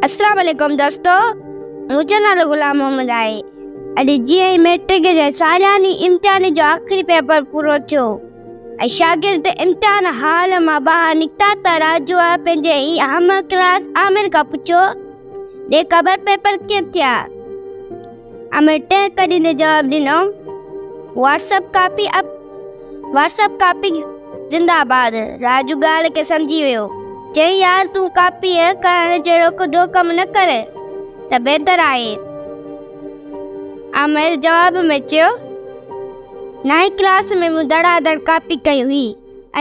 اسلام عليڪم دوستو منهنجو نالو غلام محمد آهي. اڄ جيئن ئي ميٽرڪ جي سالياني امتحان جو آخري پيپر پورو ٿيو ۽ شاگرد امتحان هال مان ٻاهر نڪتا ته راجوء پنهنجي ئي هم ڪلاس عامر کان پڇيو، ڏي خبر پيپر ڪيئن ٿيا؟ عامر ٽهڪ ڏيندي جواب ڏنو، Whats up copy up Whats up copy زنده آباد. راجو ڳالهه کي سمجهي ويو. چيائين يار تون ڪاپي ڪرڻ جهڙو ڪڌو ڪم نه ڪر ته بهتر آهي. عامر جواب ۾ چيو، نائين ڪلاس ۾ مون ڌڙا ڌڙ ڪاپي ڪئي هئي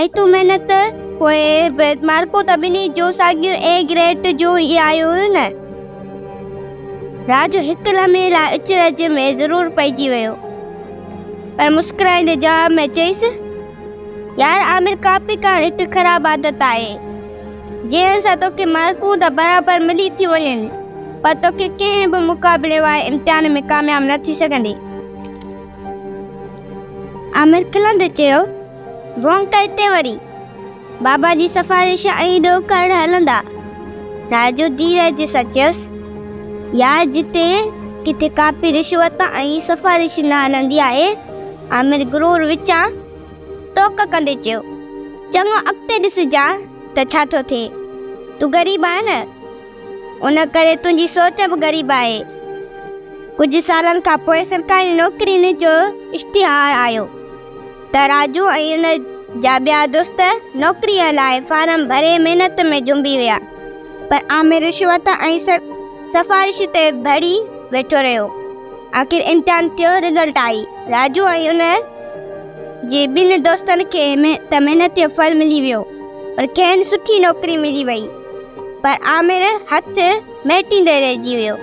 ۽ تون محنت پوء به مارڪون ته ٻنهي جون ساڳيون اي گريڊ جون ئي آيون هيون نه. راجو هڪ لمحي لاء اچرج ۾ ضرور پئجي ويو پر مسڪرائيندي جواب ۾ چيس، يار عامر ڪاپي ڪرڻ هڪ خراب عادت آهي، جنهن سان توکي مارڪون ته برابر ملي ٿيون وڃن پر توکي ڪنهن به مقابلي واري امتحان ۾ ڪامياب نه ٿي سگهندين. عامر کلندي چيو، ڀونگ ته هتي وري بابا جي سفارش ۽ ڏوڪڙ هلندا. راجو ڌيرج سان چيس، يار جتي ڪٿي ڪاپي رشوت ۽ سفارش نه هلندي آهي. عامر غرور وچان ٽوڪ ڪندي چيو، چڱو اڳتي ڏسجان ته ڇا ٿو ٿئي. تون غريب آهين نه، ان ڪري تنهنجي سوچ به غريب آهي. ڪجهه سالن کان پوء سرڪاري نوڪرين جو اشتهار آيو. ته راجو ۽ ان جا ٻيا دوست نوڪريء لاء فارم ڀري محنت ۾ جنبي ويا، پر عامر رشوت ۽ سفارش تي ڀڙي ويٺو رهيو. آخر امتحان ٿيو، رزلٽ آئي. راجو ۽ ان جي ٻن دوستن کي ته محنت جو ڦل ملي ويو، پر کين سٺي نوڪري ملي وئي، پر عامر هٿ مهٽيندي رهجي ويو.